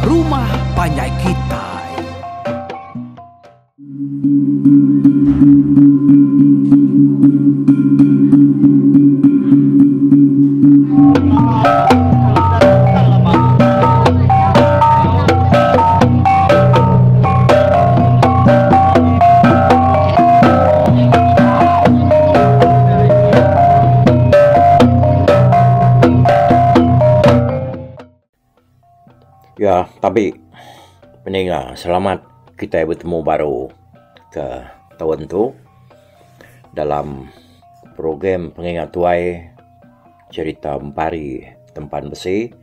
rumah panjai kitai. Ya tabi peninga selamat kitai betemu baru ke taun tu dalam program pengingat tuai cherita Empari Tempan Besi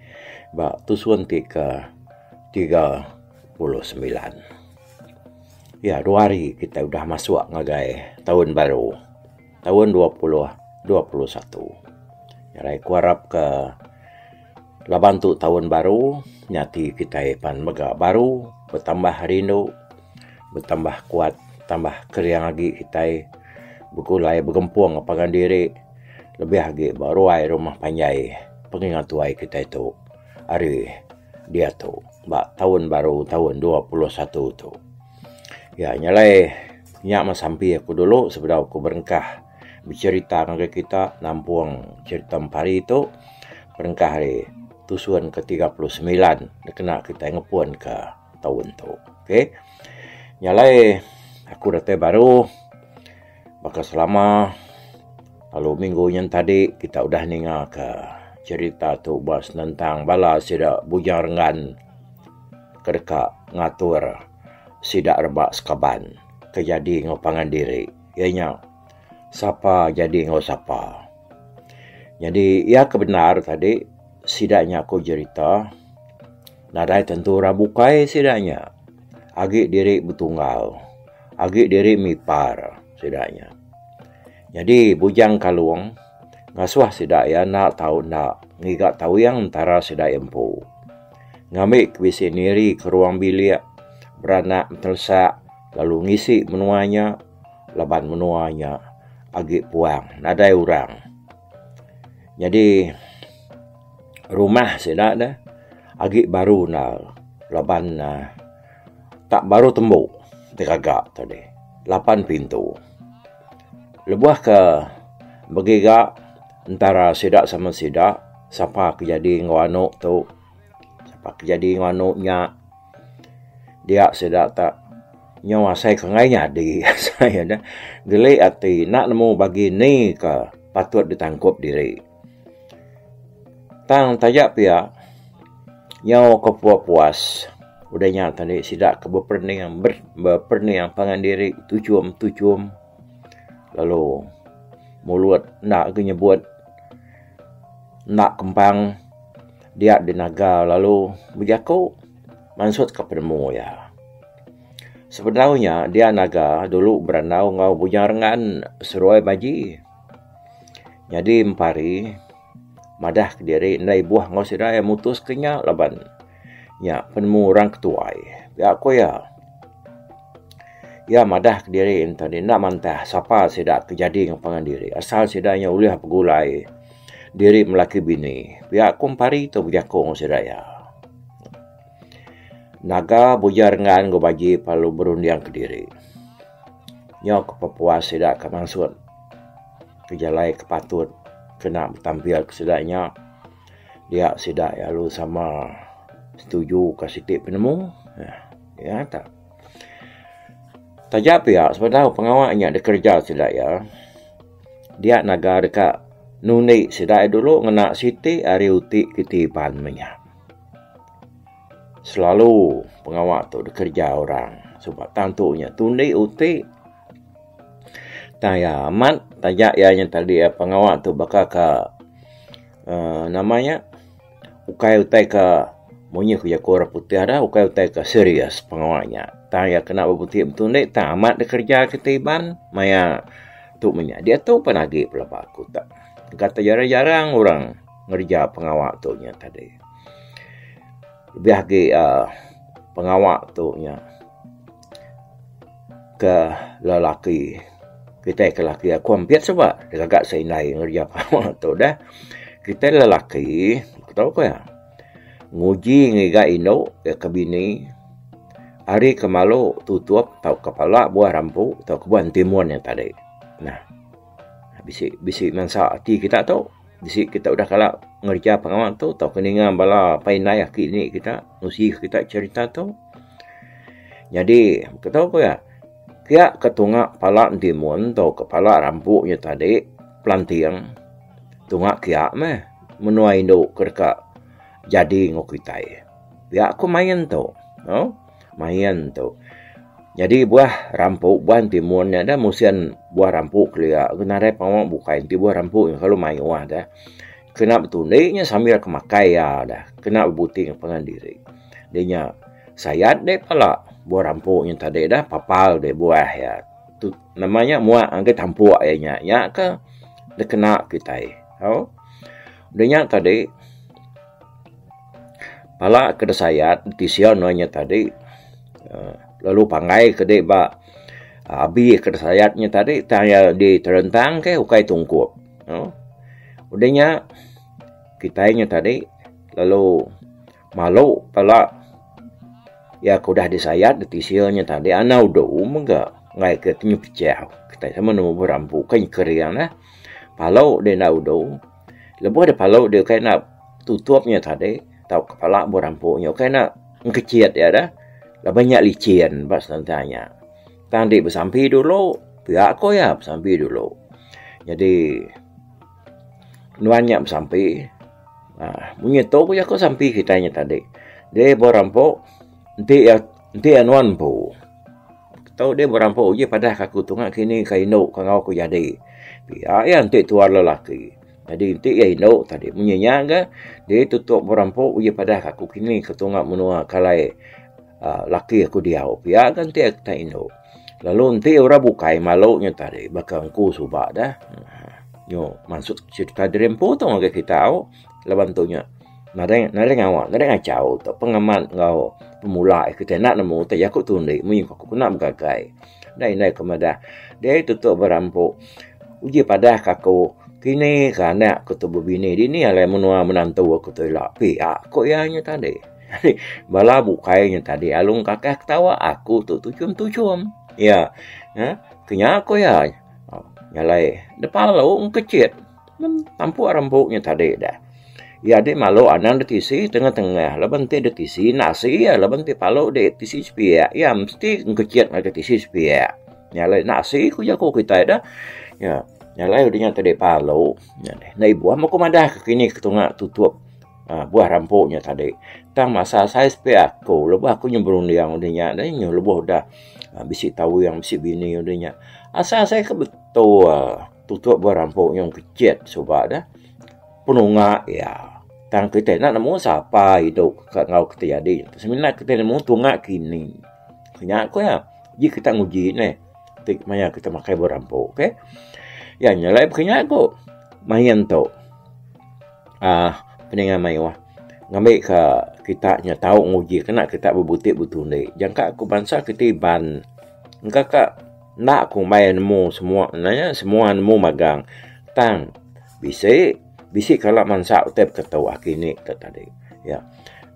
ba tusun ti ke 39. Ya dua hari kitai udah masuk ngagai taun baru taun 2021. Nya ku arap ke Laban tu taun baru nyati kitai pan mega baru betambah rindu betambah kuat tambah kering agi kitai begulai begempung enggau pangan diri lebih agi ba ruai rumah panjai pengingat tuai kitai tu ari diatu ba taun baru taun 21 tu. Ya nya alai nya meh sampi aku dulu sebedau aku berengkah becerita ngagai kita nampung cerita empari tu. Berengkah ari tusun ke 39 dikena kitai ngepun ke taun tu. Okey. Nya alai aku datai baru baka selama lalu minggu nyen tadi kita udah ninga ke cerita tu ba senentang bala sida Bujang Renggan ke deka ngatur sida rebak sekaban ke jadi enggau pangan diri iya nya sapa jadi enggau sapa. Nyadi iya ke bendar tadi sida nya ku jerita nadai tentu orang bukai sida nya agi diri betunggal agi diri mipar sida nya. Nyadi Bujang Kalong ngasuh sida iya enda tau enda ngiga tawing entara sida iya empu ngambi ke bisi niri ke ruang bilik beranak betelesak lalu ngisi menua nya. Laban menua nya agi puang nadai orang. Nyadi rumah sida ne agi baru ne laban ne tak baru tembu digaga tadi lapan pintu. Lebuh ke begiga entara sida sama sida sapa ke jadi enggau anu tu sapa ke jadi enggau anu nya. Dia sida tak nyau asai ke enggai nyadi asai ne geli ati enda nemu bagi ni ka patut ditangkup diri. Tang taja pia nyau ke puas puas udah nya tadi sida ke beperening beperening pangan diri tuchum tuchum lalu mulut enda agi nyebut enda kempang dia dinaga lalu bejaku. Mansut ka penemu iya. Sebedau nya dia naga dulu berandau enggau Bujang Rengan seruai Baji. Nyadi Empari madah kediri enda ibuh enggau sida iya mutus ke nya laban nya penemu orang ke tuai. Pia ku iya. Iya madah kediri enta enda mantah sapa sida ke jadi enggau pangan diri asal sida nya ulih begulai diri melaki bini. Pia ku Empari tu bejaku enggau sida iya. Naga Bujang Rengan enggau Baji perlu berunding kediri. Nyau ke pepuas sida ke mansut ke jalai ke patut kena betampil ke sida nya dia sida lalu sama setuju ka siti penemu ya ta. Taja pia sebedau pengawa nya dikereja sida iya dia naga deka nundi sida iya dulu ngena siti ari uti kiti iban meh nya. Selalu pengawa tu dikereja orang suba tang tu nya tundi uti tang iya amat taja iya nya tadi pengawa tu baka ka uhh nama nya ukai utai ka munyi ku jaku orang putih dah ukai utai ka serious pengawa nya tang iya kena bebuti betundi tang amat dikereja kitai Iban maya tu meh nya diatu pun agi pelaba aku tu kata jarang jarang orang ngereja pengawa tu nya tadi. Lebih agi uhh pengawa tu nya ke lelaki kitai ke laki aku ampit suba gaga sindai ngereja pengawa tu deh. Kitai lelaki tau ka iya. Nguji ngiga indu iya ke bini ari ke malu tutup tauka pala buah rampu tauka buah entimun nya tadi. Nah bisi bisi mansa ati kita tu bisi kita udah kala ngereja pengawa tu tauka ninga bala apai indai aki ini kita ngusi kita cherita tu. Nyadi keto ku iya pia ke tunga pala entimun tauka pala rampu nya tadi pelanting tunga kia meh menua indu ke deka jadi enggau kitai. Pia ku main tu au main tu. Nyadi buah rampu buah entimun nya dah musin buah rampu kelia nadai pengawa bukai enti buah rampu nya kelalu mayuh dah. Kena betundi nya sambil ke makai iya dah kena bebuti ngan pangan diri. Di nya sayat deh pala buah rampu nya tadi dah papal deh buah iya. Nama nya muak ngagai tampuk iya nya. Nya ke dikena kitai au. Udah nya tadi pala ke disayat tisian nuan nya tadi uhh lalu pangai ke dek ba abi ke disayat nya tadi tang iya diterentang ke ukai tungkup uhh. Udah nya kitai nya tadi lalu malu pala iya ke udah disayat ditisir nya tadi anau udu mega enggai ke ti pecah kitai sama nemu berampu kai kering neh. Palu deh enda udu lebuh deh palu deh ukai enda tutup nya tadi tauka pala berampu nya ukai enda engkechit iya dah laban nya licin ba senentang nya. Tang deh besampi dulu pia ko iya besampi dulu. Jadi nuan nya besampi uhh munyi tu ku jaku sampi kitai nya tadi deh berampu enti iya enti iya nuan empu. Tu deh berampu uji padah ka aku tunga kini ka indu ka enggau aku jadi. Pia iya enti tuan lelaki. Jadi enti iya indu tadi munyi nya ga deh tutup berampu uji padah ka aku kini ka tunga menua ka alai uhh laki aku diau. Pia ga enti kitai indu. Lalu enti orang bukai malu nya tadi baka engku suba dah nyu mansut cerita diri empu tu ngagai kita au laban tu nya. Nadai nadai ngawa nadai ngachau tu pengamat enggau pemula kitai enda nemu tai jaku tundi mih ku enda begagai. Enda indai ku madah deh tutu berampu uji padah ka aku kini ka anak ku tu bebini dini alai menua menantu aku tu ila pia ku iya nya tadi. Bala bukai nya tadi alung kakak ketawa aku tu tuchum tuchum iya uhh kinya ku iya nya alai depa lalu engkechit. Tampuk rambu nya tadi dah. Iya adi malu anang da tisi tengah tengah laban ti da tisi enda asi iya laban ti palu di tisi sepiak iya mesti ngekechit ngagai tisi sepiak. Nya alai enda asi ku jaku kitai dah. Nya alai udah nya tadi palu enda ibuh meh ku madah ke kini ke tunga tutup uhh buah rambu nya tadi. Tang masa asai sepiak aku lebuh aku nyau berunding udah nya deh lebuh udah bisi tawing bisi bini udah nya asai asai ke betul. Tutup buah rampu nyau kechit suba deh penunga iya. Tang kitai enda nemu sapa idup ka enggau kitai jadi. Semina kitai nemu tunga kini. Nya ku iya ji kita nguji neh ti maya kita makai buah rampu okay. Iya nya alai baka nya ku main tu uhh peninga mayuh ngambi ka kita nya tau nguji kena kita bebuti betundi. Jangka ku bansa kitai Iban engka ka. Enda ku umbai nemu semua ne nya semua nemu magang tang bisi bisi kala mansa utai beketu aki ini tu tadi ya.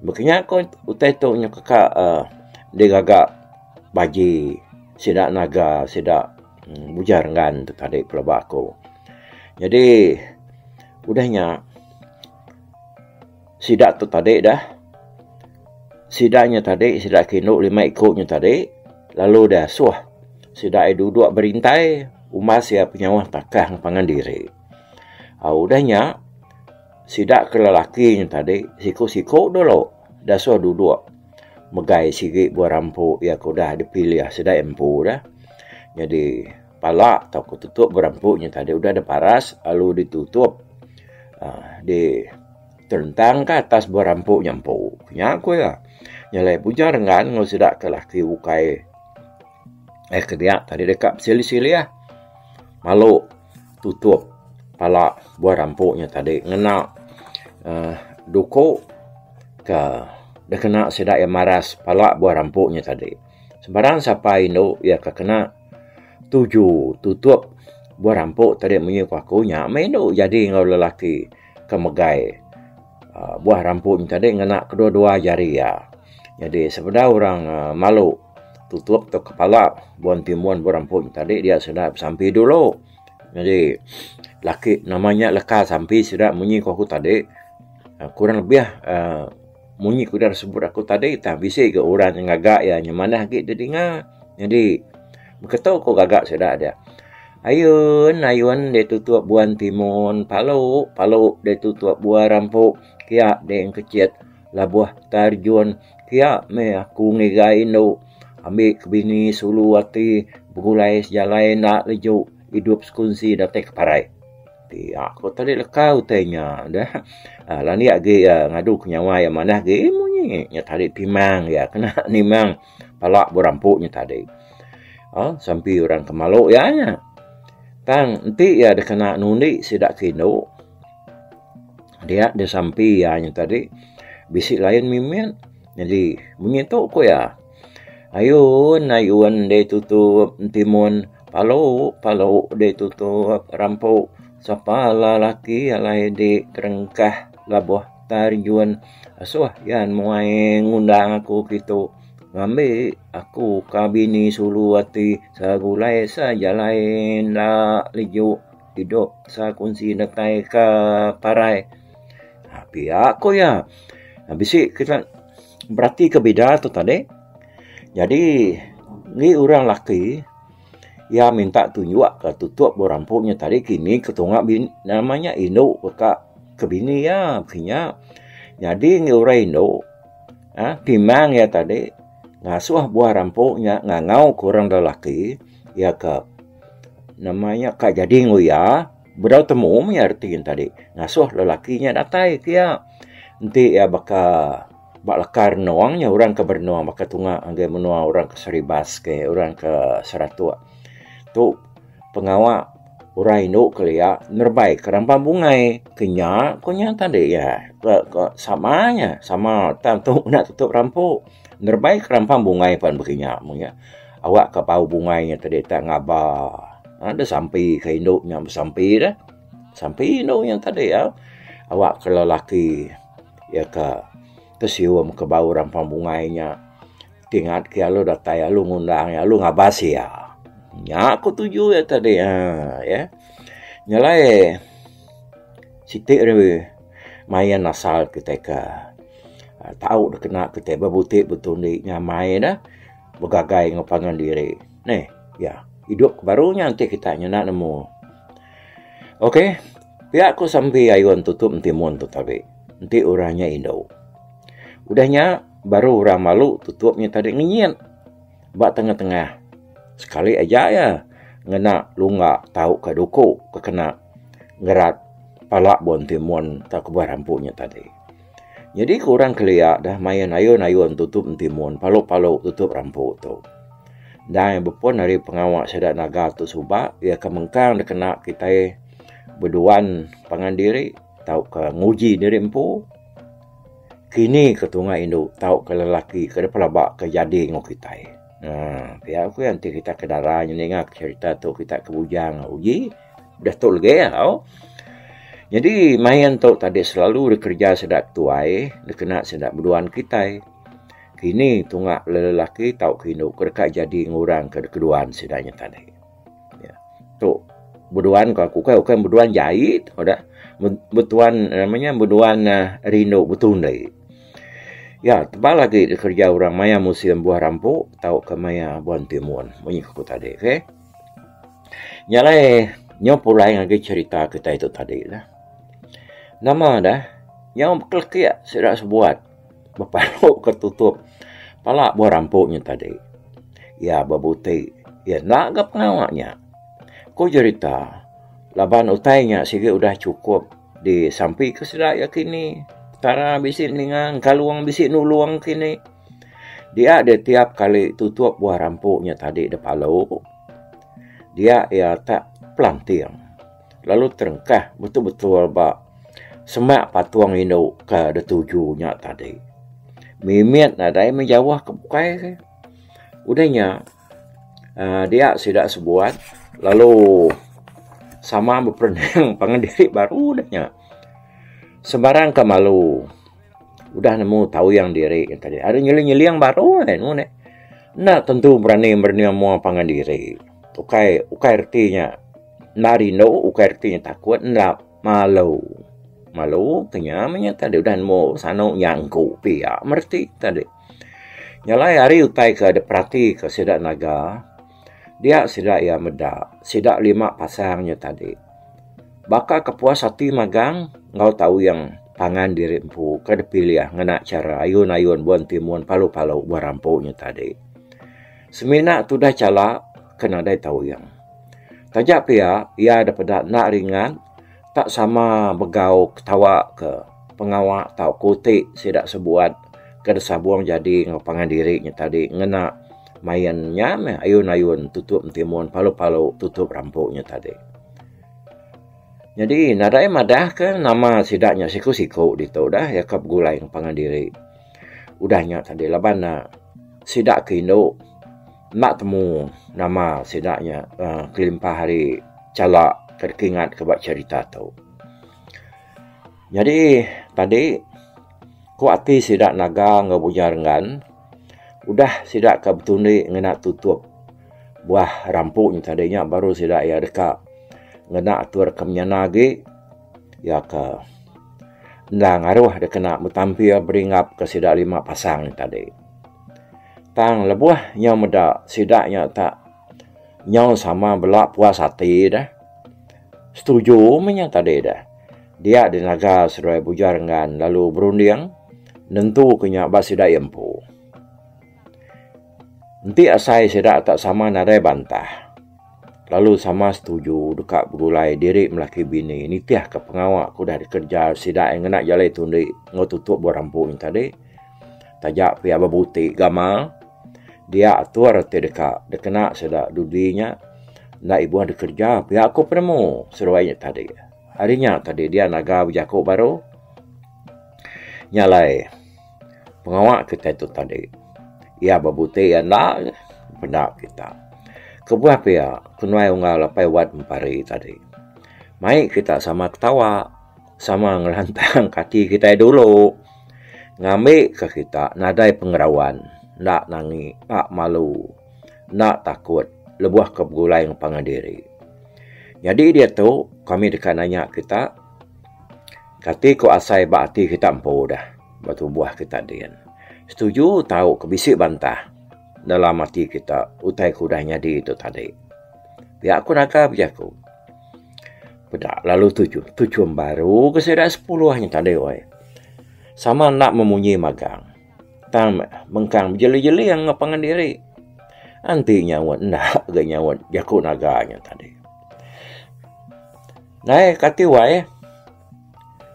Baka nya ko utai tu nyukaka uhh digaga baji sida naga sida bujang renggan tu tadi pelaba aku. Jadi udah nya sida tu tadi dah sida nya tadi sida ke indu lima iku nya tadi lalu diasuh sida iya duduk berintai umbas iya penyauh takah ngan pangan diri. Aaa udah nya sida ke lelaki nya tadi siku siku dulu diasuh duduk megai sigi buah rampu iya ke udah dipilih sida iya empu dah. Nyadi pala tauka tutup buah rampu nya tadi udah diparas lalu ditutup aaa di terentang ka atas buah rampu nya empu. Nya ku iya. Nya alai bujang renggan enggau sida ke laki bukai eh ke dia tadi deka besilih silih malu tutup pala buah rampu nya tadi ngena uhh duku ke dikena sida iya maras pala buah rampu nya tadi. Sebarang sapa indu iya ke kena tuju tutup buah rampu tadi munyi ku aku nya meh indu jadi enggau lelaki ke megai. Buah rampu nya tadi ngena kedua-dua jari iya. Nyadi sebedau orang malu tutup tauka kepala buah entimun buah rampu nya tadi dia sida besampi dulu. Nyadi laki nama nya leka sampi sida munyi ku aku tadi kurang lebih uhh munyi ku udah sebut aku tadi tang bisi ga orang ngaga iya manah agi didinga. Nyadi beketu ku gaga sida dia. Ayun ayun ditutup buan timun palu palu ditutup buah rampu kia diengkechit labuh terjun kia meh aku ngiga indu ambi ke bini sulu ati begulai sejalai enda leju idup sekunsi datai ke parai. Pia ko tadi leka utai nya deh landik agi ngadu ke nyawa iya manah agi munyi nya tadi timang iya kena nimang. Pala berampu nya tadi. Aaa sampi orang ke malu iya nya. Tang enti iya dikena nundi sida ke indu dia disampi iya nya tadi bisi lain mimit nyadi munyi tu ku iya. Ayun ayun ditutup entimun palu palu ditutup rampu sapa lelaki alai diterengkah labuh terjun. Asuh yan muai ngundang aku kitu ngambi aku ka bini sulu ati segulai sejalai enda leju idup sekunsi datai ka parai. Pia ku iya bisi kita berati ke bida tu tadi jadi ngi orang laki iya minta tunjuk ka tutup rampu nya tadi kini ke tunga nama nya indu ka. Ke bini iya ke nya nyadi enggau orang indu uhh timang iya tadi ngasuh buah rampu nya ngangau ke orang lelaki iya ke nama nya ka jadi enggau iya bedau temu meh iya reti ne tadi ngasuh lelaki nya datai ke iya. Enti iya baka ba leka renung nya orang ke berenung baka tunga ngagai menua orang ke Saribas ke orang ke Saratok tu pengawa orang indu kelia nerebai ke rampang bungai ke nya ku nya tadi iya ke sama nya sama tang tu enda tutup rampu nerebai ke rampang bungai pan baka nya mung nya awak ka bau bungai nya tadi tak ngaba deh sampi ka indu nya besampi deh sampi indu nya tadi awak ke lelaki iya ka tesium ke bau rampang bungai nya. Ti ngat ke alu datai alu ngundang iya alu ngabas iya. Nya ku tuju iya tadi aaa ya. Nyelai siti ri main asal kitai ke tau deh kena kitai bebuti betundi nyamai ne begagai enggau pangan diri neh ya. Idup ke baru nya enti kita nyenda nemu. Okey pia ku sampi ayun tutup entimun tu tadi enti orang nya indu. Udah nya baru orang malu tutup nya tadi ngenyit ba tengah-tengah. Sekali aja iya ngena lungga tauka duku ke kena ngerat pala bon timun tauka buah rampu nya tadi. Nyadi ku orang kelia dah main ayun-ayun tutup entimun palu-palu tutup rampu tu. Endang bepun ari pengawa sida naga tu suba iya ke mengkang dikena kitai beduan pangan diri tauka nguji diri empu. Kini ke tunga indu tauka lelaki ke dep pelaba ke jadi enggau kitai. Aaa pia ku iya enti kita ke dara ninga cherita tu kita ke bujang uji udah tu legi au. Nyadi main tu tadi selalu dikereja sida tuai dikena sida beduan kitai. Kini tunga lelaki tauka indu ke deka jadi ngurang ke keduan sida nya tadi. Tu beduan ku aku ukai beduan jai tu dak betuan nama nya beduan rindu betundi. Ya tebal agi dikereja orang maya musim buah rampu tauka maya buah entimun munyi ku tadi okey. Nya alai nyau pulai ngagai cherita kitai tu tadi lah. Nama dah nyau bekelekik sida sebuat bepalu ke tutup pala buah rampu nya tadi. Iya bebuti iya enda ga pengawa nya. Ku jerita laban utai nya sigi udah chukup disampi ke sida iya kini. Petara bisi ninga engkalung bisi nulung kini. Dia deh tiap kali tutup buah rampu nya tadi da palu dia iya tak pelanting lalu terengkah betul-betul ba semak patung indu ke dituju nya tadi. Mimit nadai meh jauh ke bukai ke. Udah nya uhh dia sida sebuat lalu sama beperening pangan diri baru udah nya. Sebarang ke malu udah nemu tawing diri tadi ari nyeling-nyeling baru ne nemu ne. Enda tentu berani merening mua pangan diri. Ukai ukai reti nya enda rindu ukai reti nya takut enda malu. Malu ke nya meh nya tadi udah nemu sanu nya engku pia mereti tadi. Nya alai ari utai ke diperati ke sida naga dia sida iya meda sida lima pasang nya tadi. Baka ke puas ati magang enggau tawing pangan diri empu ke dipilih ngena chara ayun-ayun buah entimun palu-palu buah rampu nya tadi. Semina tudah chala ke nadai tawing. Taja pia iya depeda enda ringat tak sama begau ketawa ke pengawa tauka uti sida sebuat ke disabung jadi enggau pangan diri nya tadi ngena main nya meh ayun-ayun tutup entimun palu-palu tutup rampu nya tadi. Nyadi nadai madah ke nama sida nya siku-siku ditu dah iya ke begulai enggau pangan diri. Udah nya tadi laban ne sida ke indu enda temu nama sida nya uhh kelimpah ari chala ke dikingat ke ba cherita tu. Nyadi tadi ku ati sida naga enggau Bujang Renggan udah sida ke betundi ngena tutup buah rampu nya tadi nya baru sida iya deka ngena atur ke menyana agi iya ke enda ngaruh deka kena betampil beringgap ke sida lima pasang nya tadi. Tang lebuh nyau meda sida nya tak nyau sama bela puas ati deh setuju meh nya tadi deh. Dia dinaga seduai Bujang Renggan lalu berunding nentu ke nya ba sida iya empu. Enti asai sida tak sama nadai bantah. Lalu sama setuju deka begulai diri melaki bini nitihka pengawa ke udah dikereja sida iya ngena jalai tundi enggau tutup buah rampu nya tadi. Taja pia bebuti gamal dia atur ti deka dikena sida dudi nya enda ibuh dikereja pia ku penemu seduai nya tadi. Ari nya tadi dia naga bejaku baru nya alai. Pengawa kitai tu tadi iya bebuti iya enda peda kita. Kebuah pia kenuai unggal apai wat empari tadi. Mai kita sama ketawa sama ngelantang ka ati kitai dulu ngambi ka kita nadai pengerawan enda nangi enda malu enda takut lebuh ke begulai ngan pangan diri. Nyadi diatu kami deka nanya kita kati ku asai ba ati kita empu deh. Ba tubuh kita din. Setuju tau ke bisi bantah dalam ati kita utai ke udah nyadi tu tadi. Pia ku naga bejaku. Peda lalu tuchum, tuchum baru ke sida sepuluh nya tadi weh. Sama enda memunyi magang. Tang mengkang bejeli-jeling enggau pangan diri. Enti nyaut enda ga nyaut jaku naga nya tadi. Nai kati wai.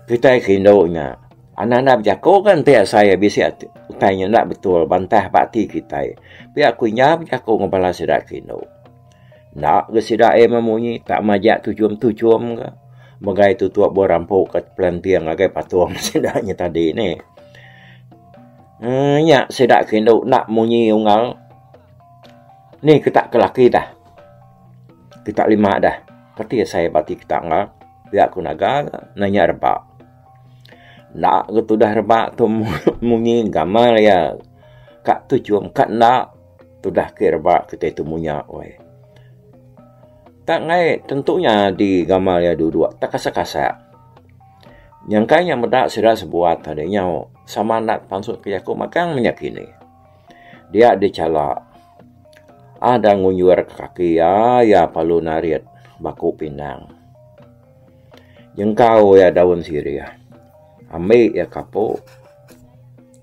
Kitai ke indu nya anang enda bejaku kan enti asai bisi utai nya enda betul bantah ba ati kitai. Pia ku inya bejaku ngan bala sida ke indu. Enda ga sida iya memunyi tak majak tuchum-tuchum ka megai tutup buah rampu ka pelanting ngagai patung sida nya tadi nih. Emm nya sida ke indu enda munyi unggal. Ni kita ke laki dah. Kita lima dah. Kati asai ba ati kita enggau. Pia ku naga nanya reba. Enda ke tudah reba tu munyi gamal iya ka tuchum ka enda tudah ke reba kitai tu munya weh. Tak ngai tentu nyadi gamal iya duduk tak kasak-kasak. Nyangka nya meda sida sebuat tadi nyau sama enda pansut ke jaku magang meh nya kini. Dia dichala ada ngunjur kaki iya, iya perlu narit baku pinang. Nyengkau iya daun sirih. Ambi iya kapu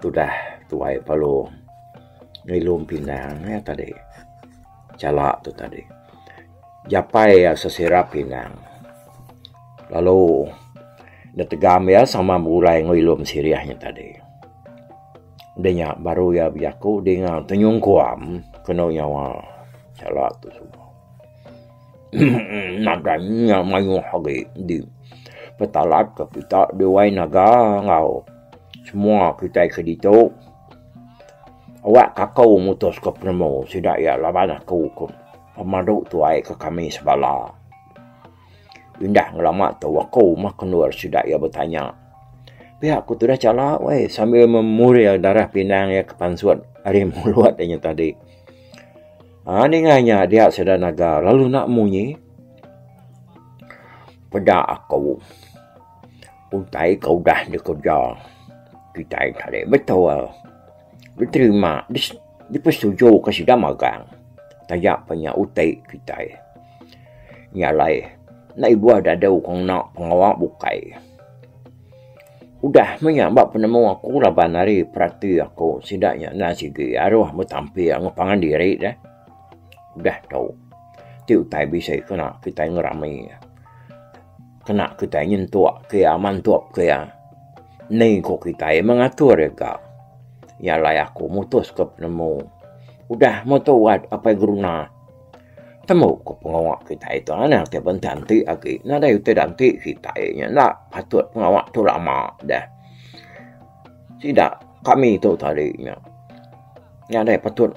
tudah tuai perlu ngilum pinang iya tadi. Chala tu tadi. Japai iya sesirap pinang. Lalu netegam iya sama begulai enggau ilum sirih nya tadi. Udah nya baru iya bejaku dinga tenyungkuam kenu nyawa chala tu suba. Nadai nya mayuh agi di petalat ka kita di wai naga enggau semua kitai ke ditu. Awak ka aku mutus ka penemu sida iya laban aku ke pemadu tuai ke kami sebala. Indah ngelama tu aku meh ke endur sida iya betanya. Pia ku tudah chala weh sambil memuril darah pinang iya ke pansut ari mulut iya nya tadi. Aa ninga nya dia sida naga lalu enda munyi. Peda aku utai ke udah dikereja kitai tadi betul diterima dipesetuju ke sida magang taja pa nya utai kitai. Nya alai enda ibuh dadu ke ngena pengawa bukai. Udah meh nya ba penemu aku laban ari perati aku sida nya enda sigi aruh betampil enggau pangan diri deh. Udah tu ti utai bisi kena kitai ngerami kena kitai nyentuk ke iya mantup ke iya ni ku kitai mengatur iya ga. Nya alai aku mutus ke penemu udah metu apai geruna. Temu ku pengawa kitai tu anang ti benten ti agi nadai utai da enti kitai nya enda patut pengawa tu lama deh. Sida kami tu tadi nya nadai patut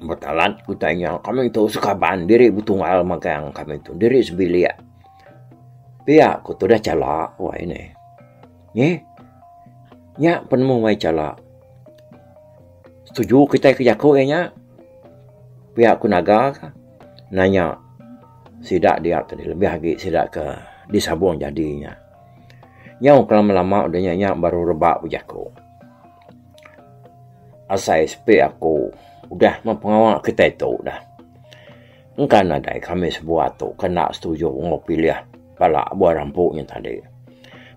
betalat utai nya kami tu sekaban diri betunggal magang kami tu diri sebilik. Pia ku tudah chala wai ne. Nyi nya penemu wai chala. Setuju kitai ke jaku iya nya. Pia ku naga ka nanya sida dia tadi lebih agi sida ke disabung jadi nya. Nyau ke lama lama udah nya nya baru rebak bejaku. Asai sepi aku udah meh pengawa kitai tu dah. Engka nadai kami sebuat tu ke enda setuju enggau pilih pala buah rampu nya tadi.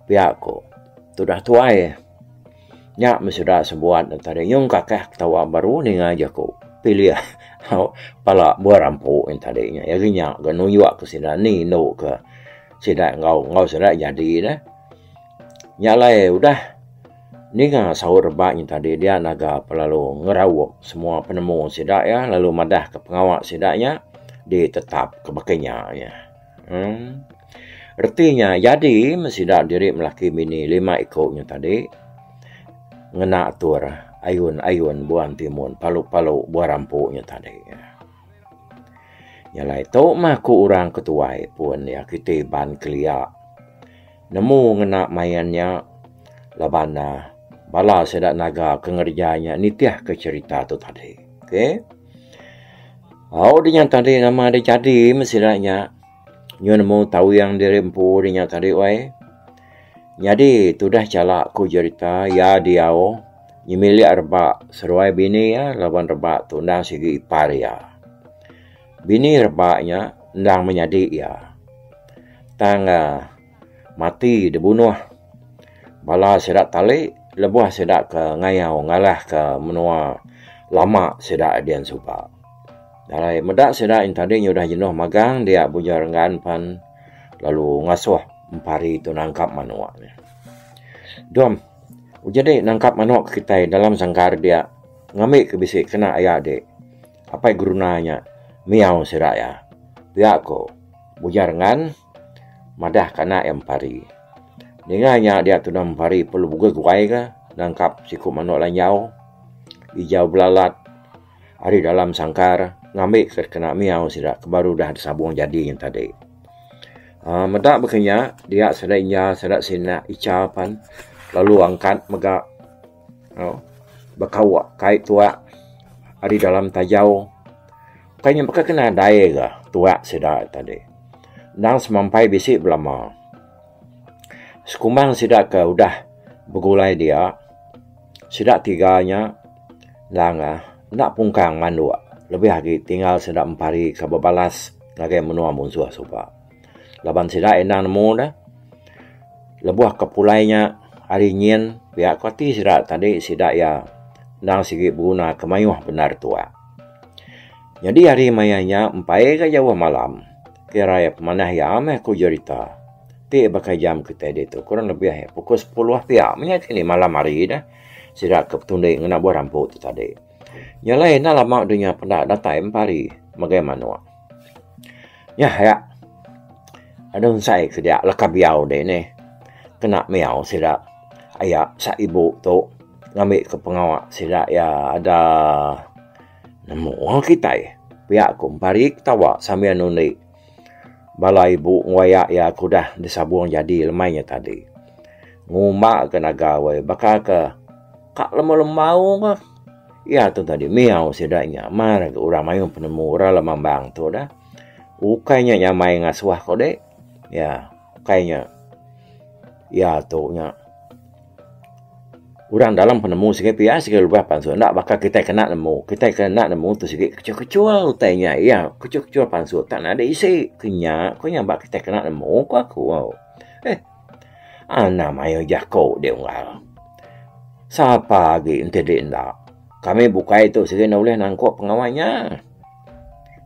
Pia ku tudah tuai. Nya meh sida sebuat ne tadi nyung kakah ketawa baru ninga jaku pilih pala buah rampu nya tadi nya. Iri nya ga nunjuk ke sida ni indu ke sida enggau enggau sida jadi neh. Nya alai udah ninga saut rebak nya tadi dia naga pelalu ngeraup semua penemu sida iya lalu madah ke pengawa sida nya ditetap ke baka nya. Emm. Reti nya jadi meh sida diri melaki bini lima iku nya tadi ngena atur ayun-ayun buah entimun palu-palu buah rampu nya tadi. Nya alai tu mah ku orang ke tuai pun iya kiti Iban kelia nemu ngena main nya laban ne bala sida naga ke ngereja nya nitih ke cherita tu tadi. Okay. Au dinya tadi nama deh jadi meh sida nya nyau nemu tawing diri empu dinya tadi wai. Nyadi tudah chala ku jerita iya diau nyemilik rebak seruai bini iya laban rebak tu endang sigi ipar iya. Bini rebak nya endang menyadi iya. Tang uhh mati dibunuh bala sida tali lebuh sida ke ngayau ngalah ke menua lama sida din suba. Alai meda sida yen tadi nyudah jenuh magang dia Bujang Renggan pan lalu ngasuh empari tu nangkap manok nya. Dom uji dik nangkap manok kitai dalam sangkar dia ngambi ke bisi kena aya dik. Apai geruna nya miau sida iya. Pia ko Bujang Renggan madah ke anak iya empari. Ninga nya dia tunah empari perlu bugui guai ka nangkap siku manok lanjau ijau belalat. Ari dalam sangkar ngambi ke kena miau sida ke baru udah disabung jadi nyen tadi. uhh Meda baka nya dia sida inya sida sina icha pan lalu angkat mega uhh bekauk kai tuak ari dalam tajau. Kai nya baka ke nadai ga tuak sida tadi. Endang semampai bisi belama. Sekumbang sida ke udah begulai dia sida tiga nya endang enda pungkang manduk lebih agi tinggal sida empari ke bebalas ngagai menua munsuh suba. Laban sida endang nemu ne lebuh ke pulai nya hari nyin pia ku ati sida tadi sida iya endang sigi beguna ke mayuh bendar tuak. Nyadi hari maya nya empai ga jauh malam. Kira iya pemanah iya meh ku jerita. Ti baka jam kitai ditu kurang lebih iya pukul sepuluh pia meh nya kini malam hari dah sida ke betundi ngena buah rampu tu tadi. Nya alai enda lama dunya peda datai empari megai manok. Nyah aya anu ensai ke dia leka biau deh neh kena miau sida aya sak ibu tu ngambi ke pengawa sida iya ada. Nemu kitai pia ku Empari ketawa sambil nundi bala ibu enggau aya iya ke udah disabung jadi lemai nya tadi. Ngumba ke naga weh baka ke ka lembau-lembau ke. Iya tu tadi miau sida nya mar ga orang mayuh penemu orang lemambang tu dah. Ukai nya nyamai ngasuh ko deh. Iya ukai nya iya tu nya orang dalam penemu sigi pia sigi lubah pansut enda baka kitai ke enda nemu. Kitai ke enda nemu tu sigi kecul-kecul utai nya iya kecul-kecul pansut tak nadai isi ke nya ku nya ba kitai ke enda nemu ku aku. Eh anang mayuh jaku deh unggal. Sapa agi enti deh enda. Kami bukai tu sigi enda ulih nangkup pengawa nya.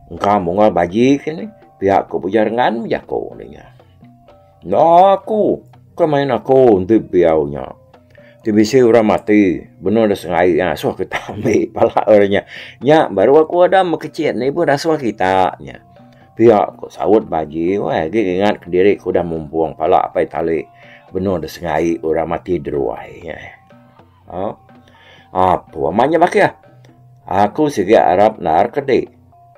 Engka munggal baji ke ne pia ku Bujang Rengan bejaku ne nya. Enda aku ke main aku enti biau nya. Ti bisi orang mati benung da sengai asuh kita ambi pala orang nya. Nya baru aku ada mekecit ne ibuh dasuh kita nya. Pia ku saut baji weh agi ngingat kediri ke udah mumpung pala apai tali benung da sengai orang mati deruai nya. Apu amat nya bakih. Aku sigi arap endar ke dik.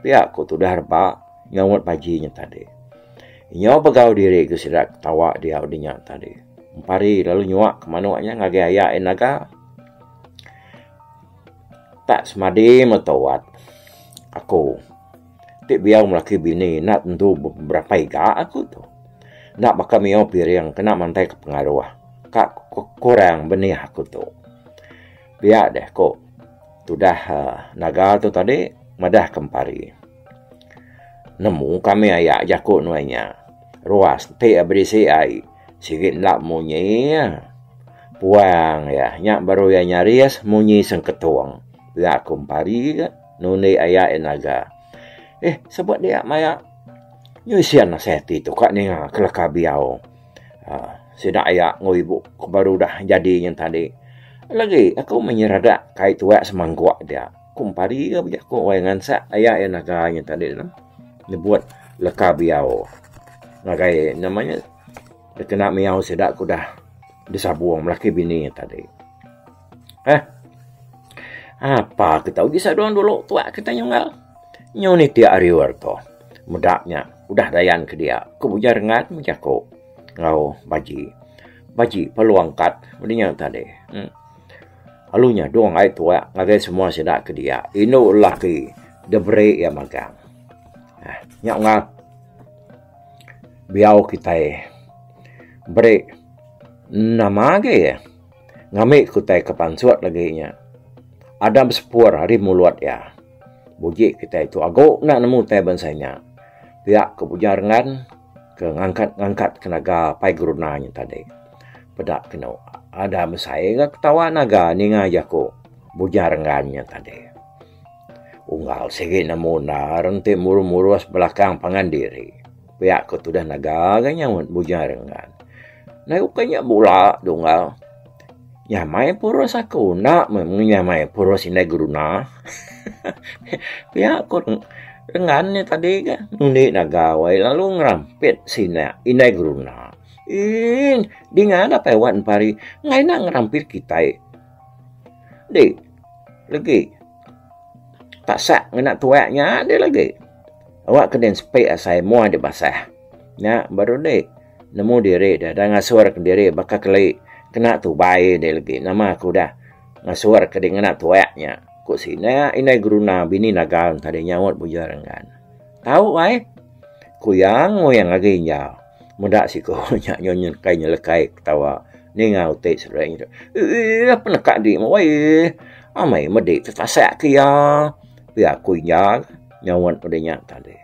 Pia ku tudah reba nyaut baji nya tadi. Nyau begau diri ke sida ketawa diau di nya tadi. Empari lalu nyuak ke manuk nya ngagai aya iya naga. Tak semadi metuat aku ti biau melaki bini enda tentu berapa iga aku tu. Enda baka miau piring kena mantai ke pengaruh ka kurang benih aku tu. Pia deh ko tudah naga tu tadi madah ke empari. Nemu kami aya jaku nuan nya. Ruas ti berisi ai sigi enda munyi. Puang iya nya baru iya nyaris munyi sengketung. Pia ko empari ga nundi aya iya naga. Eh sebut dia maya nyusin asai ati tu ka ninga keleka biau uhh sida aya enggau ibu ke baru udah jadi nyen tadi. Lagi aku meh nyeradak kai tuak semangkuk dia. Ku empari ga bejaku wai ngansak aya iya naga nyen tadi neh nyebut leka biau ngagai nama nya dikena miau sida ke udah disabung laki bini tadi. Eh apa kita uji sadung dulu tuak kita nyunggal. Nyu nitik ari ur tu. Meda nya udah dayan ke dia ku Bujang Rengat bejaku enggau Baji. Baji perlu angkat meda nya tadi. Em lalu nyadung ai tuak ngagai semua sida ke dia indu lelaki diberi iya magang. Aaa nya unggal biau kitai beri nama agi ngambi ke utai ke pansut agi nya. Adam sepur ari mulut iya. Buji kitai tu agu enda nemu utai bansa nya. Pia ke Bujang Rengan ke ngangkat ngangkat ke naga Pai Geruna nya tadi. Peda kenu ada mesai ga ketawa naga ninga jaku Bujang Rengan nya tadi. Unggal sigi nemu endar enti murus-murus belakang pangan diri. Pia ke tudah naga ga nyaut Bujang Rengan. Nai ukai nya bula dunggal. Nyamai purus aku enda meh nyamai purus indai geruna. Pia ku rengan nya tadi ga nundi naga wai lalu ngerampit sina indai geruna. Eii dinga dapai wan empari enggai enda ngerampit kitai. Di legi tasak ngena tuak nya deh legi. Awak ke din sepi asai mua deh basah. Nya baru deh. Nemu diri deh dah ngasur ke diri baka keli kena tubai deh legi nama ke udah ngasur ke diri ngena tuak nya ku sina indai geruna bini naga tadi nyaut Bujang Renggan. Tau ai ku iya nguing agi injau meda siku nya nyau nyelekai nyelekai ketawa ninga uti seduai nya eii peneka di weh amai medi tetasak ke iya pia ku injau nyaut udah nya tadi.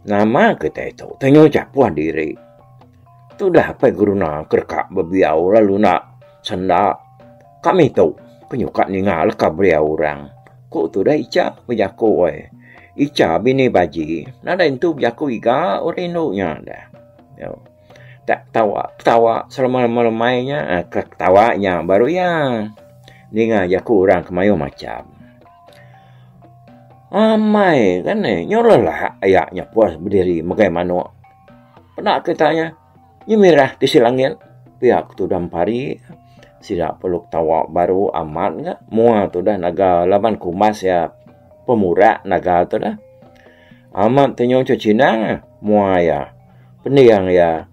Nama kitai tu tenyu chapuh diri. Tudah apai geruna ke deka bebiau lalu enda senda kami tu ke nyuka ninga leka beliau orang. Ku tudah Icha bejaku ai. Icha bini Baji nadai entu bejaku iga orang indu nya dah. Tak ketawa ketawa selama-lemai nya ke ketawa nya baru iya ninga jaku orang ke mayuh macham. Amai kan eh nyau lelak aya nya puas bediri megai manok. Peda kita nya nyi mirah tisi langit pia ke tudah empari sida perlu ketawa baru amat ga mua tudah naga laban kumbas iya pemurak naga tudah. Amat ti nyau chinang mua iya pending iya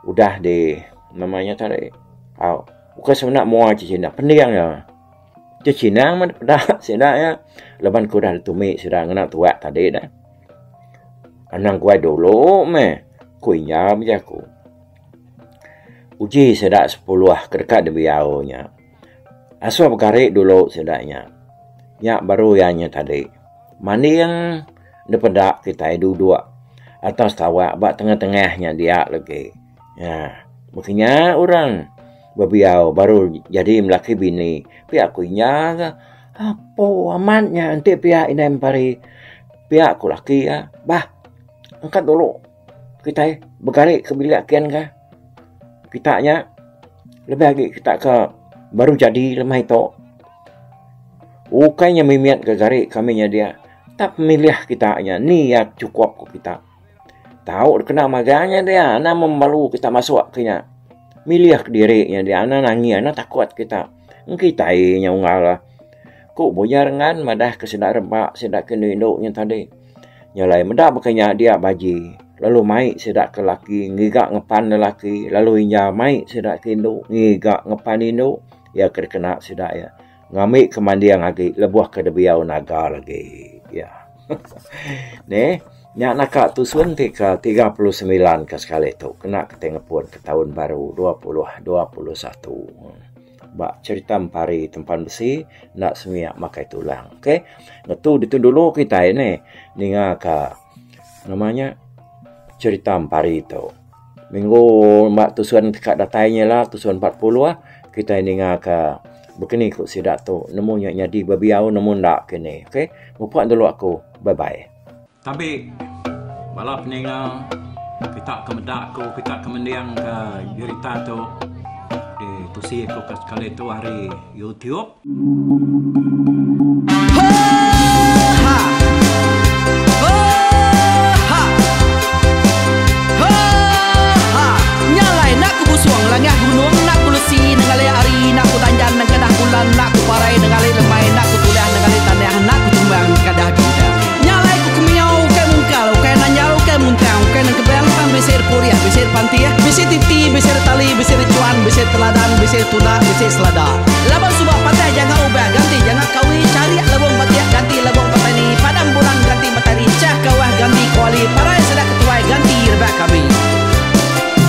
udah di. Nama nya tadi au ukai semina mua chechindang pending iya. Chechindang meh peda sida iya laban ke udah ditumi sida ngena tuak tadi dah. Anang guai dulu meh ku iya bejaku. Uji sida sepuluh ke deka dibiau nya. Asuh begari dulu sida nya. Nya baru iya nya tadi. Manding da peda kitai duduk atas tawak ba tengah-tengah nya dia lagi. Nya meh kinya orang bebiau baru jadi melaki bini. Pia ku inya ga. Apo amat nya enti pia indai mempari. Pia ku laki iya. Bah angkat dulu kitai begari ke bilik kin ka. Kita nya lebih agi kita ke baru jadi lemai tu. Ukai nya mimit ga gari kami nya dia. Tak pemilih kita nya ni iya chukup ku kita. Tau kena magang nya dia anang memalu kita masuk ke nya. Milih kediri nya dia anang nangi anang takut kita. Engki tai nya unggal. Ku Buya Rengan madah ke sida rebak sida ke indu-indu nya tadi. Nya alai meda baka nya dia baji lalu mai sida ke laki ngiga ngepan lelaki lalu inya mai sida ke indu ngiga ngepan indu iya ke dikena sida iya ngambi ke manding agi lebuh ke dibiau naga lagi. Iya. Neh nya naka tusun ti ke 39 ke sekali tu kena ke ti ngepun ke taun baru 2021. Ba cherita empari tempan besi enda semia makai tulang. Ok ngetu ditu dulu kitai neh ninga ka nama nya cherita empari tu. Minggu ba tusun ka datai nya ila tusun 40 kitai ninga ka bekeni ku sida tu nemu nya nyadi bebiau nemu enda kini. Ok mupuk dulu aku. Bye bye. Tabi bala peninga kita ke meda aku kita ke mending ke jerita tu di tusi aku ke sekali tu ari YouTube. Nya alai enda ku busung langah gunung enda ku lesi nengali hari enda ku danjan nengkedah bulan enda ku parai nengali lemai enda ku tulah nengali tanah enda ku tumbang kadah bintang. Nya alai ku kemiau ukai mungkal ukai nanjal ukai muntang ukai nengkebang tang bisi repurih bisi repantih bisi titi bisi retali bisi rechuan bisi teladan bisi tunda bisi selada. Laban suba patah janga ubah ganti janga kawi charik lebung batik ganti lebung petani padam bulan ganti matahari chah kawah ganti kuali parai sida ketuai ganti rebak kami.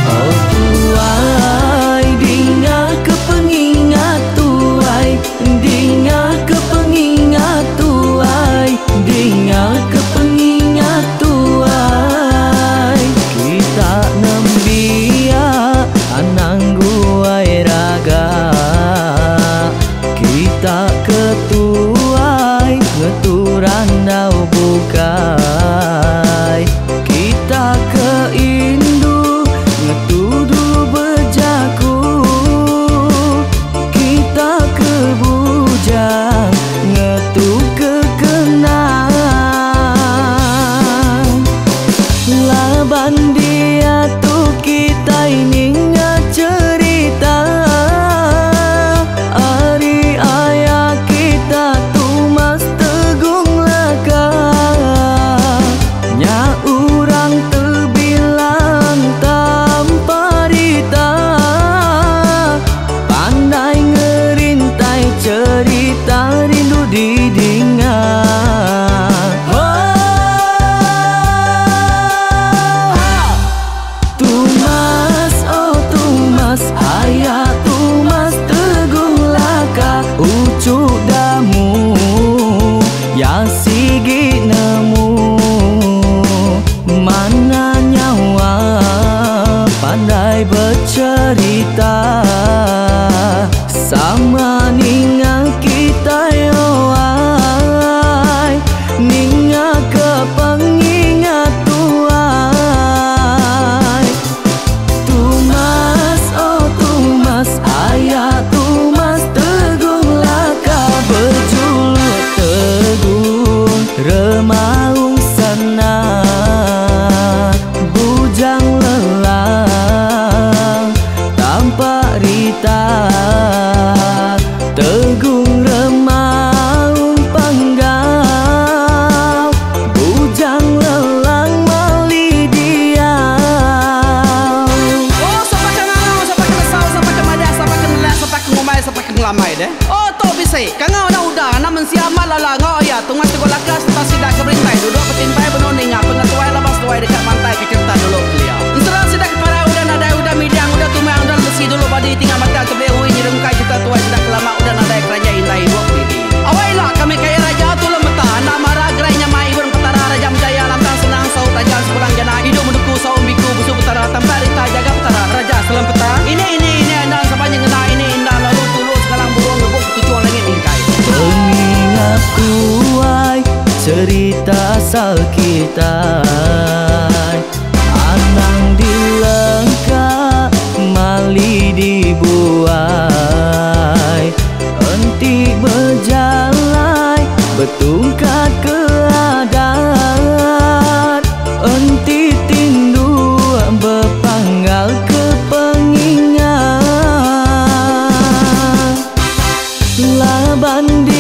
Oh tuai dinga ke pengingat tuai dinga ke pengingat tuai dinga ke pengingat tuai kita nembiak anang guai raga kita ke tuai ngetu randau bukai kita ke indu ngetu dulu bejaku kita ke bujang ngetu ke kenang laban diatu kitai ninga cherita ari aya kita Tumas Tegung Laka nya orang tebilang tanpa rita pandai ngerintai cherita rindu didinga. Tumas oh Tumas aya Tumas Tegung Laka uchu damu ya sigi nemu mana nyawa pandai becerita sama ninga kitai oh ai ninga ke pengingat tuai Tumas oh Tumas aya Tumas Tegung Laka bejuluk Tegung Remaung Sana Bujang Lelang Tampak Rita Tegung Remaung Panggau Bujang Lelang Mali Diau. Oh sapa ke ngangau sapa ke ke ngelamai deh. Oh tu bisi. Kangau anak uda, anak mensia amat lala enggau aya Tungas Teguh Laka sereta sida ke berintai duduk betimpai benung ninga pengetuai laban seduai deka mantai ke cherita dulu kelia. Ensera sida ke parai udah nadai udah midang udah tumang udah lemesi dulu badi tinggal matang tebeli ui nyerungkai cherita tuai sida ke lama udah nadai keranjai indai ibuk didi. Awai ila kami kaya raja tulung meta enda mara gerai nyamai ibun petara raja menjaya lantang senang saut raja sepulang jana idup menuku saum biku busu petara tampak rita jaga petara raja selam peta ini ini ini enda sapa nyengenda ini enda lalu tulu sengalang burung ngebuk ketuchung langit mingkai. Pengingat tuai cerita asal kitai Anang dilengka mali dibuai Enti bejalai betungkat ke adat Enti tindu bepanggal ke pengingat Laban.